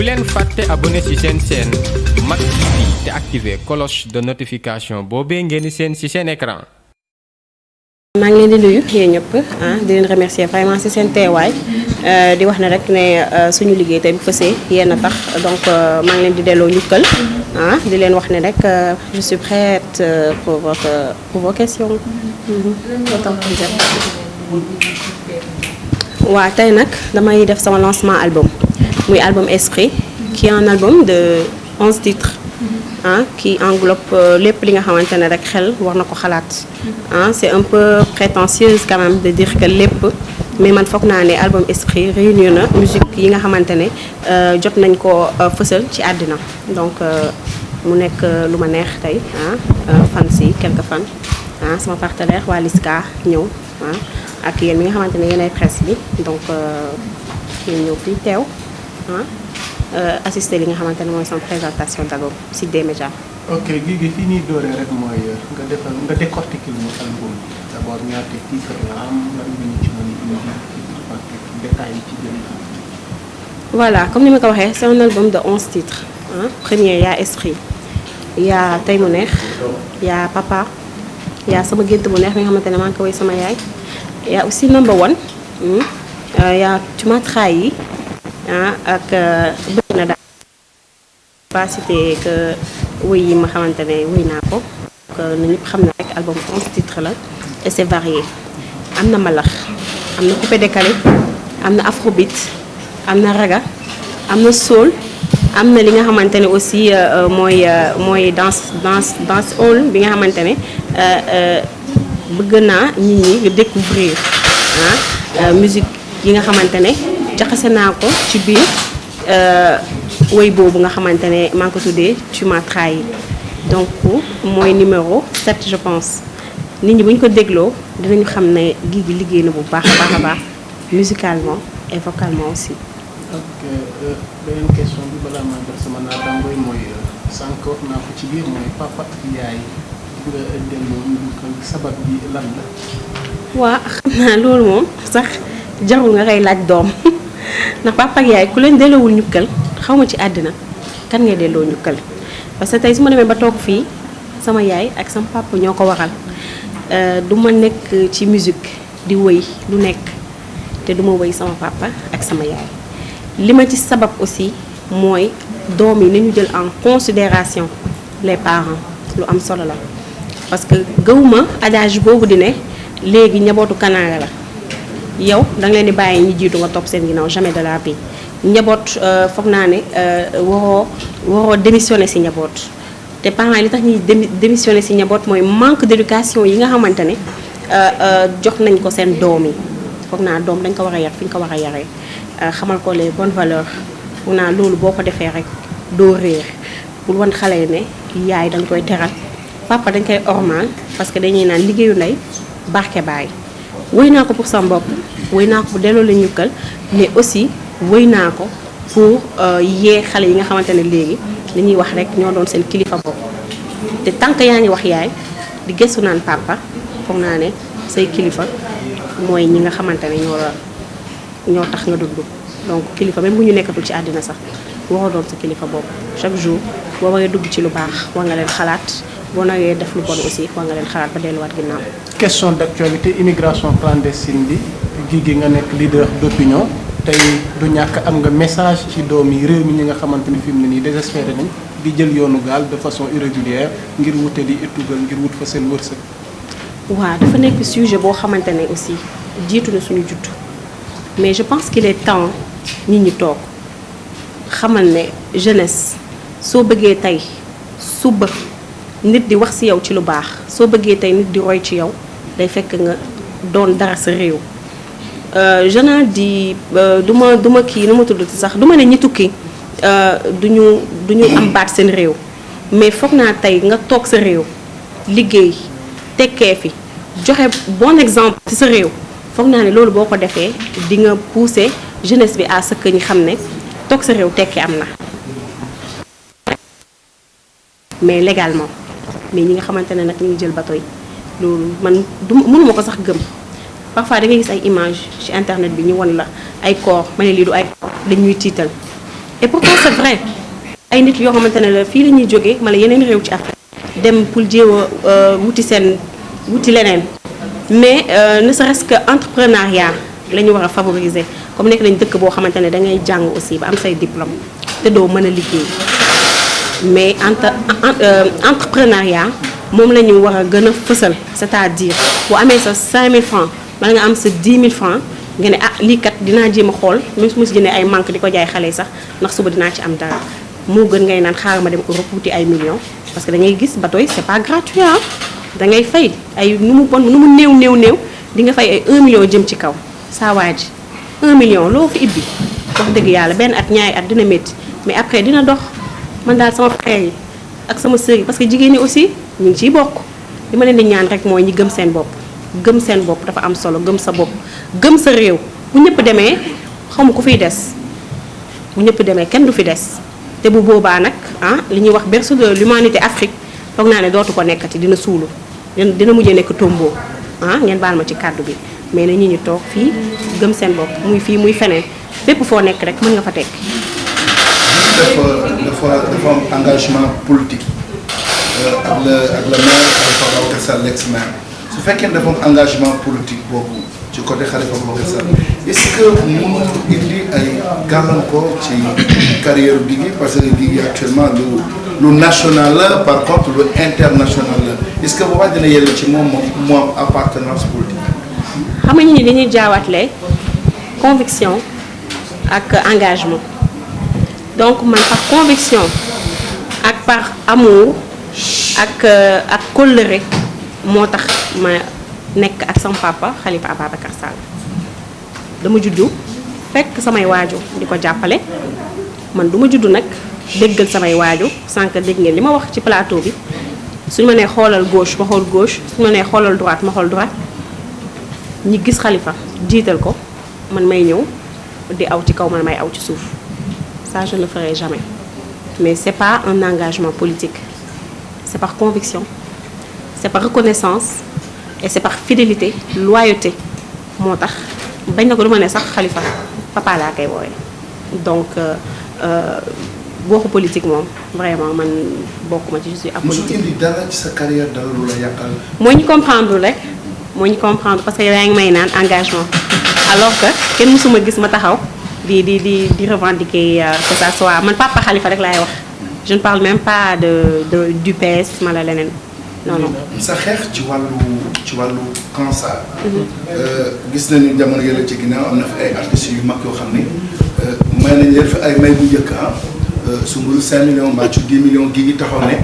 leen fàtte abonné ci seen chaîne Mak TV te activer cloche de notification boobee ngeen di seen ci seen écran. maa ngi leen di nuyu yéen ñëpp di leen remercier vraiment ci seen teewaay di wax ne rek ne suñu liggéey tey bu fësee yéen a tax donc maa ngi leen di delloo njukkal di leen wax ne rek je suis prête pour vos questions. waaw tey nag damay def sama lancement album muy album Esprit qui est un album de 11 titres. Qui englobe lépp li nga xamante ne rek xel war na ko xalaat c'est un peu prétentieuse quand même de dire que lépp mais man foog naa ne album Esprit réunir na musique yi nga xamante ne jot nañ ko fësal ci àddina donc mu nekk lu ma neex tey fan si quelques fan sama partenaire waa Liska ñëw ak yéen mi nga xamante ne yéenay presse bi donc yéen ñëw fii teew assister li nga xamante ne mooy sama présentation d'album ci D-Média. ok Guigui fii ñuy dooree rek mooy nga décortiquer lu mu album bi d'abord ñaata titre la am lan nga ñu ci mën a indi détails yi ci jëm. voilà comme ni ma ko waxee c'est un album de 11 titres premier y a Esprit y a Tey mu neex y a Papa y a sama gént bu neex mi nga xamante ne maa ngi ko woy sama yaay y a aussi Number One y a Tu m'as trahi ak bëgg na daal pas cité que wëy yi ma xamante ne wëy naa ko que na ñëpp xam na rek album 11 titres la et c'est varié am na mbalax am na coupé décalé am na afrobeat am na raga am na soul am na li nga xamante ne aussi mooy danse hall bi nga xamante ne bëgg naa nit ñi nga découvrir musique yi nga xamante ne jaxase naa ko ci biir woy boobu nga xamante ne maa ngi ko tuddee Tu m'as trahi donc mooy numéro 7 je pense nit ñi bu ñu ko dégloo dinañu xam ne Guigui liggéey na bu baax a baax musicalement et vocalement aussi. ok beneen question bi balaa maa jox sama naataango yi mooy sànq wax naa ko ci biir mooy papa ak yaay nga delloo ñu ko sabab bi lan la. waa xam naa loolu moom sax jarul nga koy laaj doom. ndax papa ak yaay ku leen delloowul ñukkal xaw ma ci àddina kan ngay delloo ñukkal parce que tey su ma demee ba toog fii sama yaay ak sama papa ñoo ko waral du ma nekk ci musique di wëy lu nekk te du ma wëy sama papa ak sama yaay li ma ci sabab aussi mooy doom yi nañu jël en considération les parents lu am solo la parce que gëwuma adage boobu di ne léegi njabootu kanaara la yow da nga leen di bàyyi ñi jiitu nga topp seen ginnaaw jamais de la vie njaboot foog naa ne waroo démissionner ci njaboot te parents yi li tax ñuy démissionner ci njaboot mooy manque d'éducation yi nga xamante ne jox nañ ko seen doom yi foog naa doom dañ ko war a yar fi ñu ko war a yaree xamal ko les bonnes valeurs foog naa loolu boo ko defee rek doo réer pour wan xale yi ne yaay dañ koy teral papa dañ koy ormal parce que dañuy naan liggéeyu ndey barke baay. wëy naa ko pour sama bopp wëy naa ko pour delloo la ñukkal mais aussi wëy naa ko pour yee xale yi nga xamante ne léegi li ñuy wax rek ñoo doon seen kilifa bopp te tant que yaa ngi wax yaay di gëstu naan papa foog naa ne say kilifa mooy ñi nga xamante ne ñoo tax nga dund donc kilifa même bu ñu nekkatul ci àddina sax waroo doon sa kilifa bopp chaque jour boo waree dugg ci lu baax war nga leen xalaat boo nawee def lu bon aussi war nga leen xalaat ba delluwaat ginnaaw. question d'actualité immigration clandestine bi Guigui nga nekk leader d'opinion tey du ñàkk am nga message ci doomi réew mi ñi nga xamante ni fi mu ne nii désespéré nañ di jël yoonu gaal de façon irrégulière ngir wute di étugal ngir wut fa seen wërsëg. waaw dafa nekk sujet boo xamante ne aussi jiitu na suñu judd mais je pense qu'il est temps nit ñi toog xamal ne jeunesse soo bëggee tey suba. nit di wax ci yow ci lu baax soo bëggee tey nit di roy ci yow day fekk nga doon dara sa réew jeune di duma kii nu ma tudd sax duma ne ñi tukki duñu am baat seen réew mais foog naa tey nga toog sa réew liggéey tekkee fi joxe bon exemple ci sa réew foog naa ne loolu boo ko defee di nga pousser jeunesse bi à ce que ñi xam ne toog sa réew tekki am na mais légalement mais ñi nga xamante ne nag ñu ngi jël bateau yi loolu man mënuma ko sax gëm parfois da ngay gis ay image ci internet bi ñu won la ay corps ma ne lii du ay corps dañuy tiital et pourtant c'est vrai ay nit yoo xamante ne la fii la ñuy jógee mala yeneen réew ci Afrique dem pour jéem a wuti leneen mais ne serait-ce que entrepreneuriat la ñu war a favoriser comme nekk nañ dëkk boo xamante ne da ngay jàng aussi ba am say diplôme te doo mën a liggéey mais entrepreneuriat moom la ñu war a gën a fësal c'est-à-dire boo amee sa 5000 francs wala nga am sa 10 000 francs nga ne lii kat dinaa jéem a xool même su ma si jëndee ay manque di ko jaay xale yi sax ndax suba dinaa ci am dara moo gën ngay naan xaaral ma dem Europe wuti ay millions parce que da ngay gis bateau yi c'est pas gratuit ah da ngay fay ay nu mu néew di nga fay ay 1 million jëm ci kaw saa waa ji 1 million loo fi ibbi wax dëgg yàlla benn at ñaari at dina métti mais après dina dox man daal sama frère yi ak sama sœur yi parce que jigéen ñi aussi ñu ngi ciy bokk li ma leen di ñaan rek mooy ñi gëm seen bopp dafa am solo gëm sa bopp gëm sa réew bu ñëpp demee xamu ku fiy des bu ñëpp demee kenn du fi des te bu boobaa nag li ñuy wax berceau de l'humanité Afrique foog naa ne dootu ko nekkati dina suulu dina mujjee nekk tombeau ngeen baal ma ci kàddu bi mais na ñi ñu toog fii gëm seen bopp muy fii muy feneen fépp foo nekk rek mën nga fa tekk. dafa am engagement politique ak le maire Khalifa Ababacar Sall l'ex-maire su fekkee dafa am engagement politique boobu ci côté Khalifa Ababacar Sall est-ce que mënul indi ay gàllankoor ci carrière Guigui parce que Guigui actuellement lu national la par contre lu international la est-ce que boobaa dina yell ci moom appartenance politique. xam nga ni dañuy jaawatle conviction ak engagement donc man par conviction ak par amour ak kóllëre moo tax ma nekk ak sama papa Khalifa Ababacar Sall dama juddu fekk samay waajur di ko jàppale man du ma juddu nag déggal samay waajur sànq dégg ngeen li ma wax ci plateau bi suñu ma nee xoolal gauche ma xool gauche suñu ma nee xoolal droite ma xool droite ñi gis Khalifa jiital ko man may ñëw di aw ci kaw man may aw ci suuf ça je ne le ferai jamais mais c'est pas un engagement politique c'est par conviction c'est par reconnaissance et c'est par fidélité loyauté moo tax bañ na ko du ma ne sax Khalifa papa laa koy woowee donc waxu politique moom vraiment man bokkuma ci je suis apolitique. mosul indi dara ci sa carrière dara lu la yàqal. moo ñu comprendre rek moo ñu comprendre parce que yow yaa ngi may naan engagement alors que kenn mësuma gis ma taxaw di revendiquer que ça soit man papa Khalifa rek laay wax je ne parle même pas de du PS mala leneen non non. sa xeex ci wàllu cancer. gis nañu jamono yële ci ginnaaw am na fi ay artistes yu mag yoo xam ne may nañu leen fi ay may bu njëkk Soumboulou 5 millions mbaa ci 10 millions Guigui taxaw ne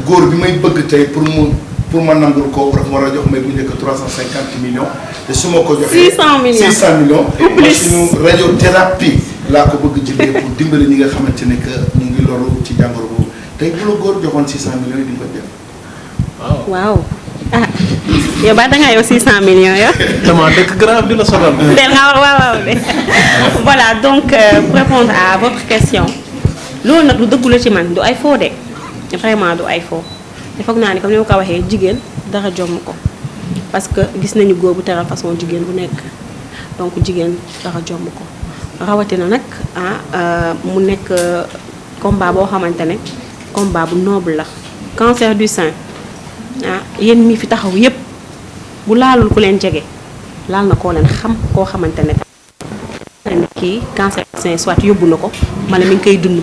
góor bi may bëgg tey pour ma nangul ko dafa war a jox may bu njëkk 350 millions te su ma ko joxee 600 millions machine radiothérapie laa ko bëgg jëndee pour dimbali ñi nga xamante ne que ñu ngi loru ci jàngoro boobu tey bu la góor joxoon 600 millions yi di nga ko jël. waaw yow ba dangaa yow 600 millions yo dama dëkk grave di la sonal. waaw de voilà donc pour répondre à votre question loolu nag lu dëggu la ci man du ay faux de vraiment du ay faux te foog naa ni comme ni ma ko waxee jigéen dara jomm ko parce que gis nañu góor bu teral façon jigéen bu nekk donc jigéen dara jomm ko rawatina nag mu nekk combat boo xamante ne combat bu noble la cancer du sein yéen mi fi taxaw yépp bu laalul ku leen jege laal na koo leen xam koo xamante ne kii cancer du sein soit yóbbu na ko mala mi ngi koy dund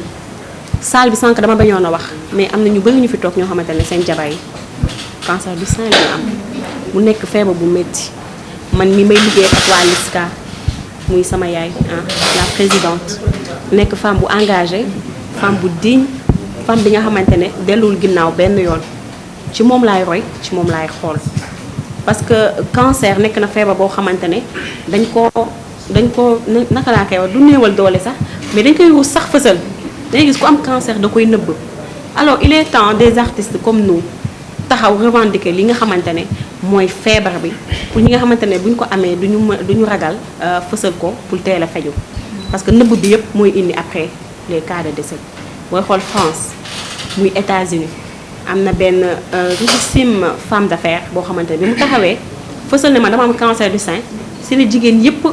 salle bi sànq dama bañoon a wax mais am na ñu bëri ñu fi toog ñoo xamante ne seen jabar yi cancer du sein lañu am mu nekk feebar bu métti man mi may liggéey ak waa LISCA muy sama yaay la présidente nekk femme bu engagée femme bu digne femme bi nga xamante ne dellul ginnaaw benn yoon ci moom laay roy ci moom laay xool parce que cancer nekk na feebar boo xamante ne dañ ko naka laa koy wax du néewal doole sax mais dañ koy ruus sax fësal dañuy gis ku am cancer da koy nëbb alors il est temps des artistes comme nous taxaw revendiquer li nga xamante ne mooy feebar bi pour ñi nga xamante ne buñ ko amee duñu ragal fësal ko pour teel a faju parce que nëbb bi yëpp mooy indi après les cas de décès booy xool France muy États-Unis am na benn richissime femme d'affaires boo xamante ne bi mu taxawee fësal ne ma dama am cancer du sein si la jigéen yëpp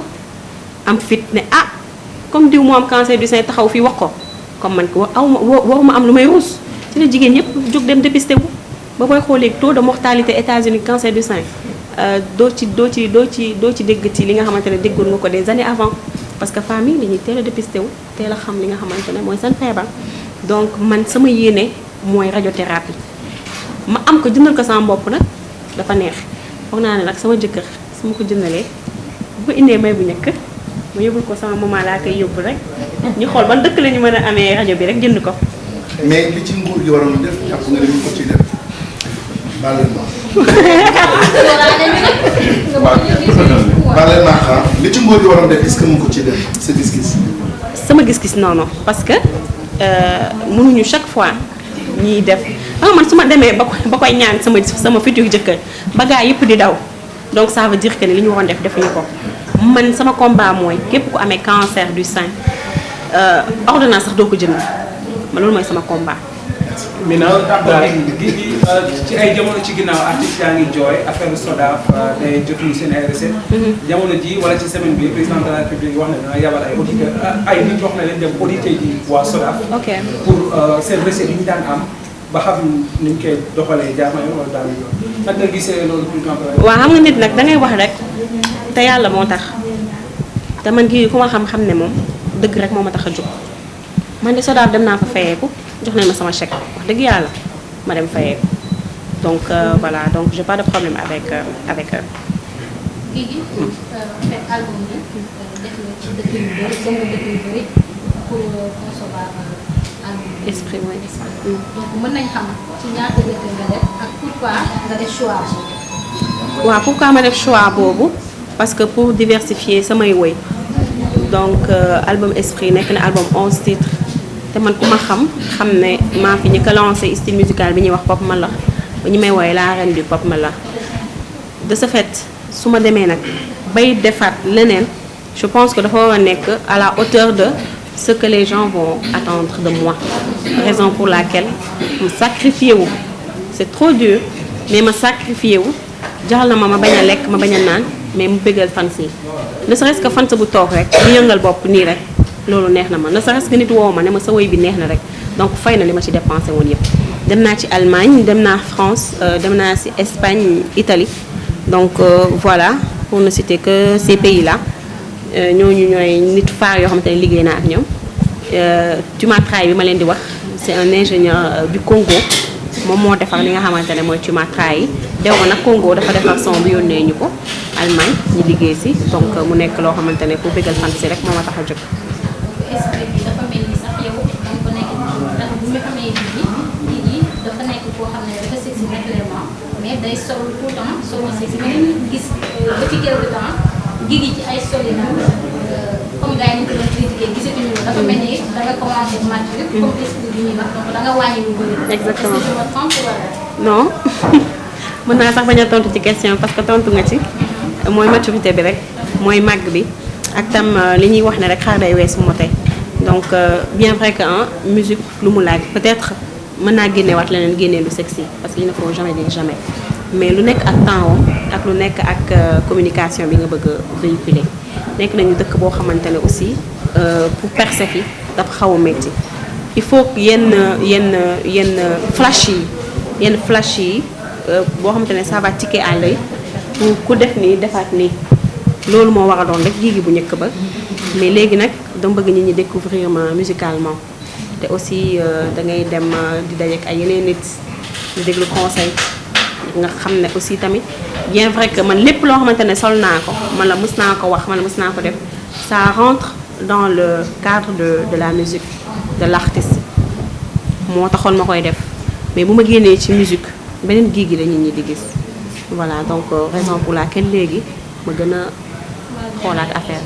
am fit ne comme diw moo am cancer du sein taxaw fii wax ko comme man ko waruma am lu may ruus ci la jigéen yëpp jóg dem dépisté wu ba booy xoolee taux de mortalité États-Unis cancer du sein doo ci déggati li nga xamante ne déggoon nga ko des années avant parce que famille dañuy teel a dépisté wu teel a xam li nga xamante ne mooy seen feebar donc man sama yéene mooy radiothérapie ma am ko jëndal ko sama bopp nag dafa neex foog naa ne nag sama jëkkër su ma ko jëndalee bu ko indee may bu njëkk ma yóbbul ko sama maman laa koy yóbbu rek ñu xool ban dëkk la ñu mën a amee rajo bi rek jënd ko. mais li ci nguur gi waroon def jàpp nga ne ñu ko ciy def baal leen ma li ci nguur gi waroon def est-ce que mu ko ciy def sa gis-gis. sama gis-gis non parce que mënuñu chaque fois ñuy def man su ma demee ba koy ñaan sama futur jëkkër ba gaa yëpp di daw donc ça veut dire que ni li ñu waroon def defuñu ko man sama combat mooy képp ku amee cancer du sein ordonnance sax doo ko jënd man loolu mooy sama combat. Mina gi ci ay jamono ci ginnaaw artiste yaa ngi jooy affaire SODAV day jotuñu seen ay recette. jamono ji wala ci semaine bi président de la République wax na dana yabal ay auditeurs ay nit wax na leen dem auditer ji waa SODAV. ok pour seen recette yi ñu daan am ba xam ni ñu koy doxalee jaar na yoon wala daal yoon naka nga gisee loolu président de la République. waaw xam nga nit nag da ngay wax rek te yàlla moo tax te man kii ku ma xam-xam ne moom dëgg rek moo ma tax a jóg man de SODAV dem naa fa fayeeku jox nañ ma sama chèque wax dëgg yàlla ma dem fayeeku donc voilà donc j'ai pas de problème avec eux. Guigui fait album bi def na ci dëkk yu bëri dem na dëkk yu bëri pour concevoir album bi. Esprit mooy donc mën nañ xam ci ñaata dëkk nga def ak pourquoi nga def choix boobu. waaw pourquoi ma def choix boobu parce que pour diversifier samay woy donc album Esprit nekk na album 11 titres te man ku ma xam ne maa fi ñu ko lancé style musical bi ñuy wax pop mbalax ba ñu may woowee la reine du pop mbalax de ce fait su ma demee nag bay defaat leneen je pense que dafa war a nekk à la hauteur de ce que les gens vont attendre de moi raison pour laquelle mu sacrifié wu c'est trop dur mais ma sacrifié wu jaxal na ma bañ a lekk ma bañ a naan mais mu bëggal fans yi ne serait-ce que fans bu toog rek ñu yëngal bopp nii rek loolu neex na ma ne serait-ce que nit woo ma ne ma sa woy bi neex na rek donc fay na li ma ci dépensé woon yëpp dem naa ci Allemagne dem naa France dem naa ci Espagne Italie donc voilà pour ne citer que ces pays là ñooñu ñooy nit faar yoo xamante ne liggéey naa ak ñoom Tumatraay bi ma leen di wax c'est un ingénieur du Congo moom moo defar li nga xamante ne mooy Tumatraay yi dew ma nag Congo dafa defar son bi yónnee ñu ko Allemagne ñu liggéey ci donc mu nekk loo xamante ne pour bëggal fan si rek moo ma tax a jóg. Esprit bi dafa mel ni sax yow da nga ko nekk ndax bu ñu xamee Guigui dafa nekk koo xam ne dafa sexy naturellement mais day sol tout le temps solo sexy mais dañuy gis depuis quelque temps Guigui ci ay solinam comme gars yi ñu ko doon critiqué gisatuñu ko dafa mel ni da nga commencé mature comme Esprit bi ñuy wax donc da nga wàññi lu bëri. Exactement. Est-ce que je me trompe wala. non mën naa sax bañ a tontu ci question parce que tontu nga ci mooy maturité bi rek mooy màgg bi ak tam li ñuy wax ne rek xaar day weesu moo tey donc bien vrai que musique lu mu laaj peut-être mën naa génneewaat leneen génnee lu sexy parce que il ne faut jamais dire jamais mais lu nekk ak temps wam ak lu nekk ak communication bi nga bëgg a véhiculer nekk nañu dëkk boo xamante ne aussi pour percer fi dafa xaw a métti il faut que yenn flash yi boo xamante ne ça va tiquer à l'œil pour ku def nii defaat nii loolu moo war a doon rek Guigui bu njëkk ba mais léegi nag dama bëgg nit ñi découvrir ma musicalement te aussi da ngay dem di dajeek ay yeneen nit di déglu conseil nga xam ne aussi tamit bien vrai que man lépp loo xamante ne sol naa ko man la mës naa ko wax man la mës naa ko def ça rentre dans le cadre de la musique de l'artiste moo taxoon ma koy def mais bu ma génnee ci musique beneen Guigui la nit ñi di gis voilà donc raison pour laquelle léegi ma gën a xoolaat affaire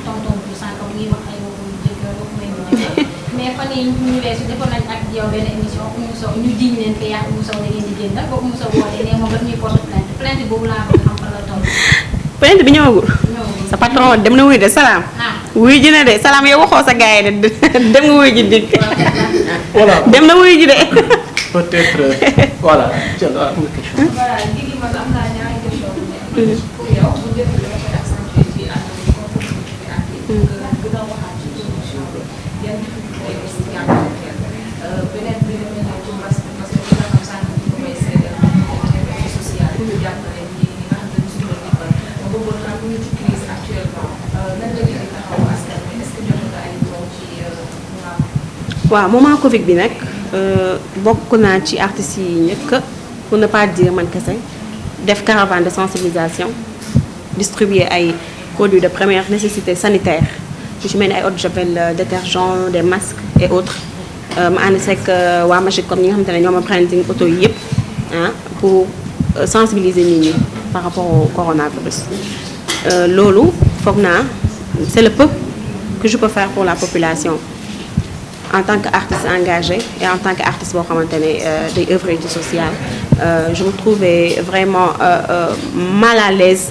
tonton bu sànq mu ngi wax ay waxu jëkkër waxu may bu njëkk mais fan yii ñu weesu defoon nañ ak yow benn émission Oumou Sow ñu jiñ leen que yaa Oumou Sow da ngeen di génn ba Oumou Sow wootee ne moom daf ñuy porte plainte boobu laa bëgg xam fan la toll. plainte bi ñëwagul sa patron dem na wuy de salaam wuy ji na de salaam yow waxoo sa gars yi de dem nga wuy ji dig voilà dem na wuy ji de peut-être voilà jël am nga question. voilà Guigui man am naa ñaari question pour yow bu njëkk bi dama koy accentuer ci àdduna bi comme gën a waxaat ci production bi yan difficulté waaw moment Covid bi nag bokk naa ci artistes yi njëkk pour ne pas dire man kese def caravane de sensibilisation distribuer ay produits de première nécessité sanitaire yu ci mel ni ay eau de javel détergent des masques et autres ma ànd seeg waa Magic comme ñi nga xamante ne ñoo ma branding auto yi yëpp pour sensibiliser nit ñi par rapport au coronavirus. Loolu foog naa c'est le peu que je peux faire pour la population en tant qu'artiste engagé et en tant qu'artiste boo xamante ne day œuvrer ci social. Je me trouvais vraiment mal à l'aise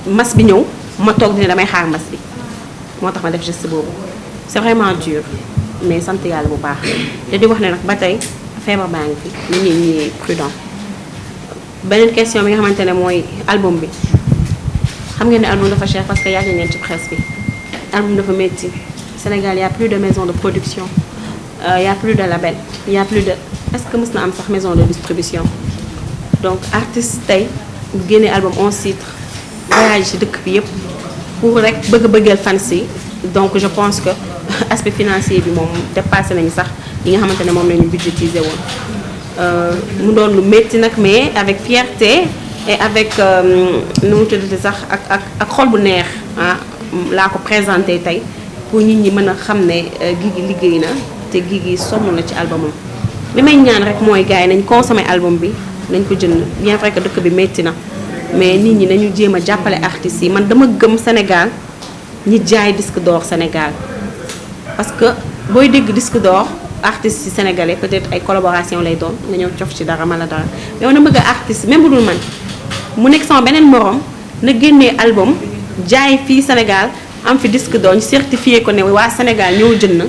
mas bi ñëw ma toog dina damay xaar mas bi moo tax ma def geste boobu c'est vraiment dur mais sant yàlla bu baax te di wax ne nag ba tey feebar baa ngi fi nit ñi prudent. beneen question bi nga xamante ne mooy album bi xam ngeen ne album dafa cher parce que yàgg ngeen ci presse bi album dafa métti Sénégal y a plus de maison de production y a plus de label y a plus de est-ce que mës na am sax maison de distribution donc artiste tey génne album 11 titres voyage ci dëkk bi yëpp pour rek bëggal fans yi donc je pense que aspect financier bi moom dépassé nañu sax yi nga xamante ne moom la ñu budgétiser woon mu doon lu métti nag mais avec fierté et avec nu mu tuddati sax ak xol bu neex laa ko présenté tey pour nit ñi mën a xam ne Guigui liggéey na te Guigui sonn na ci albumam li may ñaan rek mooy gars yi nañ consommer album bi nañ ko jënd bien vrai que dëkk bi métti na mais nit ñi nañu jéem a jàppale artistes yi man dama gëm Sénégal ñi jaay disque d'or Sénégal parce que booy dégg disque d'or artistes yi sénégalais peut-être ay collaboration lay doon nga ñëw cof ci dara mala dara mais man na bëgg a artiste même bu dul man mu nekk sama beneen morom na génnee album jaay fii Sénégal am fi disque d'or ñu certifié ko ne waa Sénégal ñoo jënd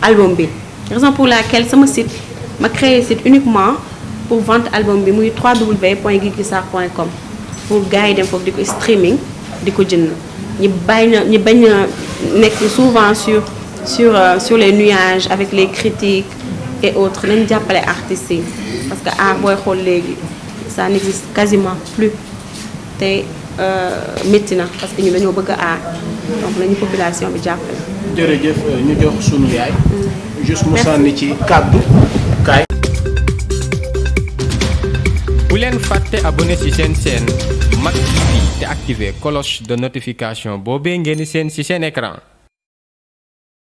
album bi raison pour laquelle sama site ma créé site uniquement pour vente album bi muy www.guiguissar.com pour gars yi dem foofu di ko streaming di ko jënd ñi bañ a nekk souvent sur les nuages avec les critiques et autres nañ jàppale artistes yi parce que art booy xool léegi ça n'existe quasiment plus te métti na parce que ñu dañoo bëgg a art donc nañu population bi jàppale. jërëjëf ñu jox sunu yaay. juste mu sànni ci kàddu kaay. bu leen fàtte abonné ci seen chaîne Mak TV te activer cloche de notification boobee ngeen di seen ci seen écran.